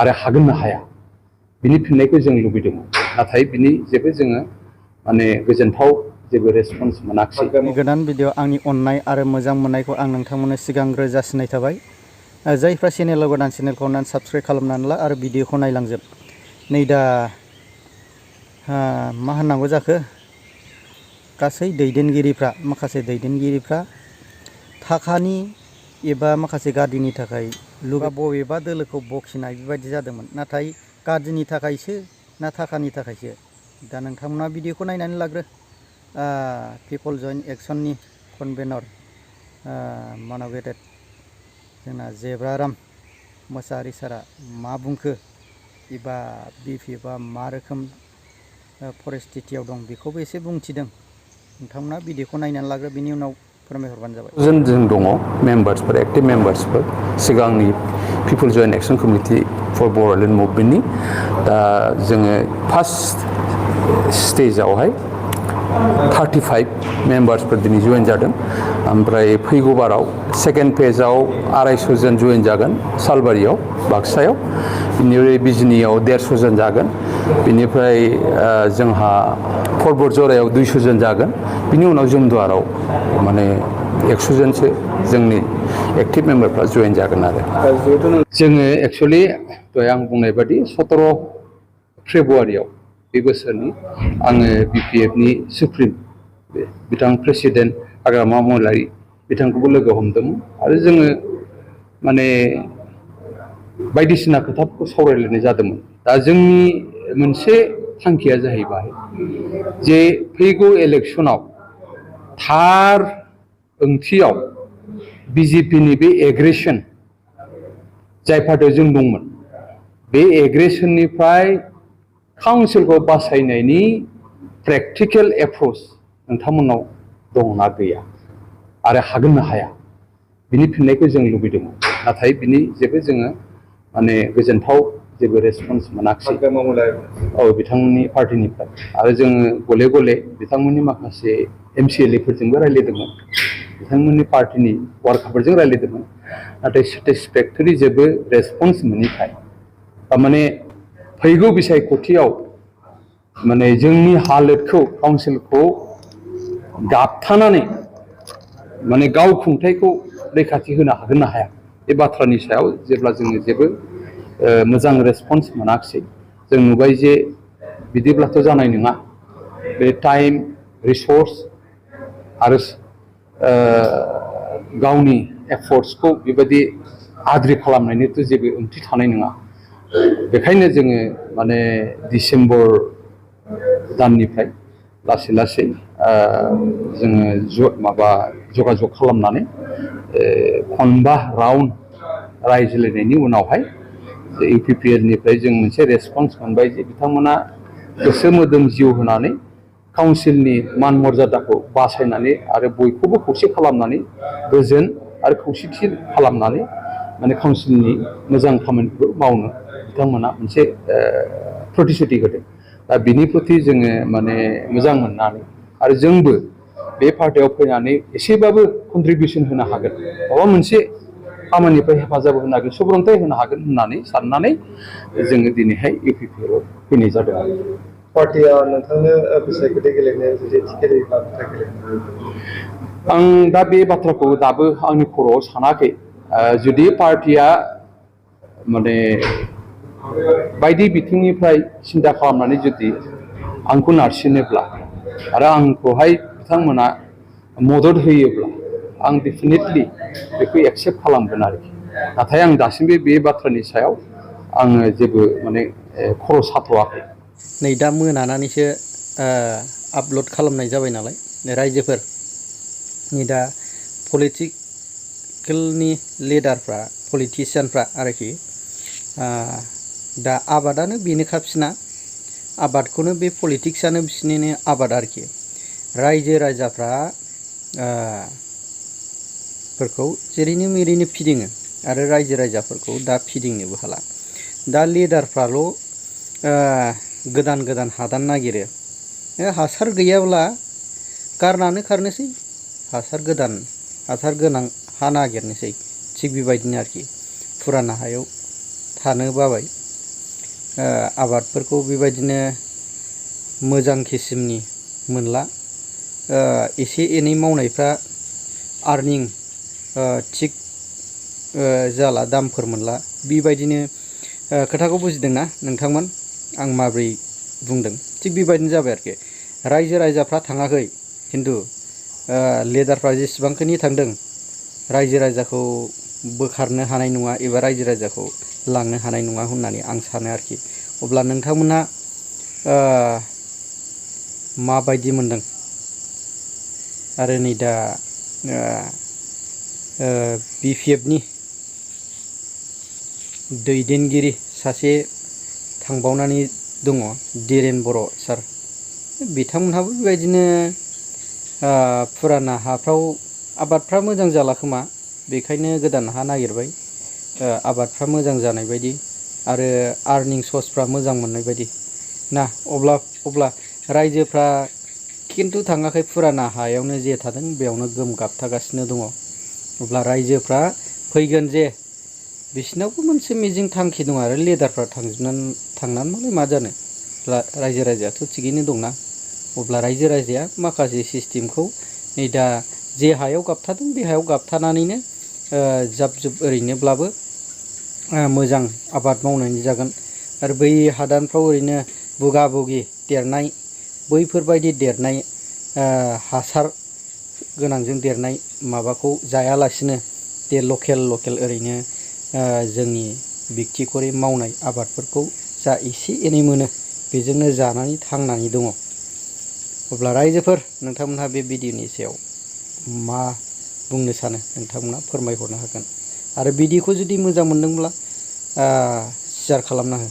आरो हागोन ना हाया बिनि फिननायखौ जों लुबैदोंमोन नाथाय बिनि जेबो जोङो माने गोजोनथाव जेबो रेसपन्स मोनाखिसै। गोदान भिडिअ आंनि अननाय आरो मोजां मोननायखौ आं नोंथांमोननो सिगांग्रो जासिनाय थाबाय। जायफ्रा चेनेलाव गोदान चेनेलखौ अननानै साबस्क्राइब खालामनानै ला आरो भिडिअखौ नायलांजोब। नै दा मा होननांगौ जाखो गासै दैदेनगिरिफ्रा माखासे दैदेनगिरिफ्रा थाखानि एबा माखासे गादिनि थाखाय बबेबा दोलोखौ बखिनाय बेबायदि जादोंमोन नाथाय गादिनि थाखायसो ना थाखानि थाखायसो दा नोंथांमोना भिडिअखौ नायनानै लाग्रो। पिपल जयेन्ट एक्सननि कनभेनर मानबेटेड जोंना जेब्राराम मोसाहारि सारा मा बुंखो एबा बिपिएफआ मा रोखोम परिस्थितियाव दं बेखौबो एसे बुंथिदों। नोंथांमोना भिडिअखौ नायनानै लाग्रो बिनि उनाव फोरमायहरबानो जाबाय। जों दङ मेम्बार्सफोर एक्टिभ मेम्बार्सफोर सिगांनि people joint action committee for Bodoland मुभमेन्टनि दा जोङो फार्स्ट स्टेजावहाय 35 मेम्बार्सफोर दिनै जयेन जादों ओमफ्राय फैगौ बाराव सेकेन्ड फेजआव 250 जन जयेन जागोन सालबारियाव बाक्सायाव बेनिफ्राय बिजनियाव 150 जन जागोन बेनिफ्राय जोंहा परबतजरायाव 200 जन जागोन बिनि उनाव जमदुवाराव माने 100 जनसो जोंनि एक्टिभ मेम्बारफ्रा जयेन जागोन आरो जोङो एक्सुवेलि दहाय आं बुंनाय बादि 17 फेब्रुवारियाव बे बोसोरनि आङो बिपिएफनि सुप्रिम बिथां प्रेसिडेन्ट हाग्रामा महिलारि बिथांखौबो लोगो हमदोंमोन आरो जोङो माने बायदिसिना खोथाफोरखौ सावरायलायनाय जादोंमोन। दा जोंनि मोनसे थांखिया जाहैबाय जे फैगौ इलेक्सनाव थार ओंथियाव बिजेपिनि बे एग्रेसन जाय पार्टियाव जों दंमोन बे एग्रेसननिफ्राय काउन्सिलखौ बासायनायनि प्रेक्टिकेल एप्रोच नोंथांमोननाव दंना गैया आरो हागोन ना हाया बिनि फिननायखौ जों लुबैदोंमोन नाथाय बिनि जेबो जोङो माने गोजोनथाव जेबो रेसपन्स मोनाखिसै बिथांमोननि पार्टिनिफ्राय आरो जोङो गले गले बिथांमोननि माखासे एमसिएलएफोरजोंबो रायज्लायदोंमोन बिथांमोननि पार्टिनि वार्कारफोरजों रायज्लायदोंमोन नाथाय सेटिसफेक्टरि जेबो रेसपन्स मोनैखाय थारमाने फैगौ बिसायख'थियाव माने जोंनि हालोदखौ काउन्सिलखौ गाबथानानै माने गाव खुंथायखौ रैखाथि होनो हागोन ना हाया बे बाथ्रानि सायाव जेब्ला जोङो जेबो मोजां रेसपन्स मोनाखिसै जों नुबाय जे बिदिब्लाथ' जानाय नङा बे टाइम रिसर्स आरो गावनि एफर्टसखौ बेबायदि आद्रि खालामनायनिथ' जेबो ओंथि थानाय नङा बेखायनो जोङो माने डिसेम्बर दाननिफ्राय लासै लासै जोङो जगाजग खालामनानै खनबा राउन्ड रायज्लायनायनि उनावहाय इउपिपिएलनिफ्राय जों मोनसे रेसपन्स मोनबाय जे बिथांमोना गोसो मोदोम जिउ होनानै काउन्सिलनि मान मर्यादाखौ बासायनानै आरो बयखौबो खौसे खालामनानै गोजोन आरो खौसेथि खालामनानै माने काउन्सिलनि मोजां खामानिखौ मावनो बिथांमोना मोनसे प्रतिश्रुति होदों। दा बिनि प्रति जोङो माने मोजां मोननानै आरो जोंबो बे पार्टियाव फैनानै एसेबाबो कन्ट्रिबिउसन होनो हागोन माबा मोनसे खामानिफ्राय हेफाजाब होनो हागोन सुबुरुन्थाइ होनो हागोन होननानै साननानै जोङो दिनैहाय इउपिपिएलआव फैनाय जादों आरो पार्टिया नोंथांनो बिसायख'थि गेलेनायाव जुदि टिकेट होयोब्ला आं दा बे बाथ्राखौ दाबो आंनि खर'आव सानाखै जुदि पार्टिया माने बायदि बिथिंनिफ्राय सिन्था खालामनानै जुदि आंखौ नारसिनोब्ला आरो आंखौहाय बिथांमोना मदद होयोब्ला आं डेफिनेटलि बेखौ एक्सेप्ट खालामगोन आरोखि नाथाय आं दासिमबो बे बाथ्रानि सायाव आङो जेबो माने खर' साथ'वाखै। नै दा मोनानानैसो आपल'ड खालामनाय जाबाय नालाय रायजोफोर नै दा पलिटिकेलनि लिडारफ्रा पलिटिसियानफ्रा आरोखि दा आबादानो बेनोखा बिसिना आबादखौनो बे पलिटिक्सआनो बिसिनिनो आबाद आरोखि रायजो राजाफ्रा फोरखौ जेरैनो मेरैनो फिदिङो आरो रायजो राजाफोरखौ दा फिदिंनोबो हाला दा लिडारफ्राल' गोदान गोदान हादान नागिरो हासार गैयाब्ला गारनानै खारनोसै हासार गोनां हा नागिरनोसै थिग बेबायदिनो आरोखि फुराना हायाव थानो बाबाय आबादफोरखौ बेबायदिनो मोजां किसिमनि मोनला। एसे एनै मावनायफ्रा आर्निं थिग जाला, दामफोर मोनला। बेबायदिनो खोथाखौ बुजिदोंना नोंथांमोन आं माब्रै बुंदों? थिग बेबायदिनो जाबाय आरोखि। रायजो राजाफ्रा थाङाखै, खिन्थु लेदारफ्रा जेसेबांखिनि थांदों रायजो राजाखौ बोखारनो हानाय नङा एबा रायजो राजाखौ लांनो हानाय नङा होननानै आं सानो आरोखि। अब्ला नोंथांमोना माबायदि मोनदों? आरो नै दा BPFनि दैदेनगिरि सासे थांबावनानै दङ, दिरेन बर' सार। बिथांमोनहाबो बेबायदिनो फुराना हाफ्राव आबादफ्रा मोजां जाला खोमा, बेखायनो गोदान हा नागिरबाय। आबादफ्रा मोजां जानाय बायदि आरो आर्निं सर्सफ्रा मोजां मोननाय बायदि ना। अब्ला रायजोफ्रा खिन्थु थाङाखै, फुराना हायावनो जे थादों बेयावनो गोम गाबथागासिनो दङ। अब्ला रायजोफ्रा फैगोन जे, बिसिनावबो मोनसे मिजिं थांखि दं आरो लेदारफ्रा थांनानै मालाय मा जानो, रायजो राजायाथ' थिगैनो दंना। अब्ला रायजो राजाया माखासे सिस्टेमखौ नै दा जे हायाव गाबथादों बे हायाव गाबथानानैनो जाब जुब ओरैनोब्लाबो मोजां आबाद मावनानै जागोन। आरो बै हादानफ्राव ओरैनो बुगा बुगि देरनाय, बैफोरबायदि देरनाय हासार गोनांजों देरनाय माबाखौ जायालासिनो बे लकेल ओरैनो जोंनि बिक्तिकरि मावनाय आबादफोरखौ जा एसे एनै मोनो बेजोंनो जानानै थांनानै दङ। अब्ला रायजोफोर, नोंथांमोनहा बे भिडिअनि सायाव मा बुंनो सानो नोंथांमोना फोरमायहरनो हागोन। आरो भिडिअखौ जुदि मोजां मोनदोंब्ला शेयार खालामना हो।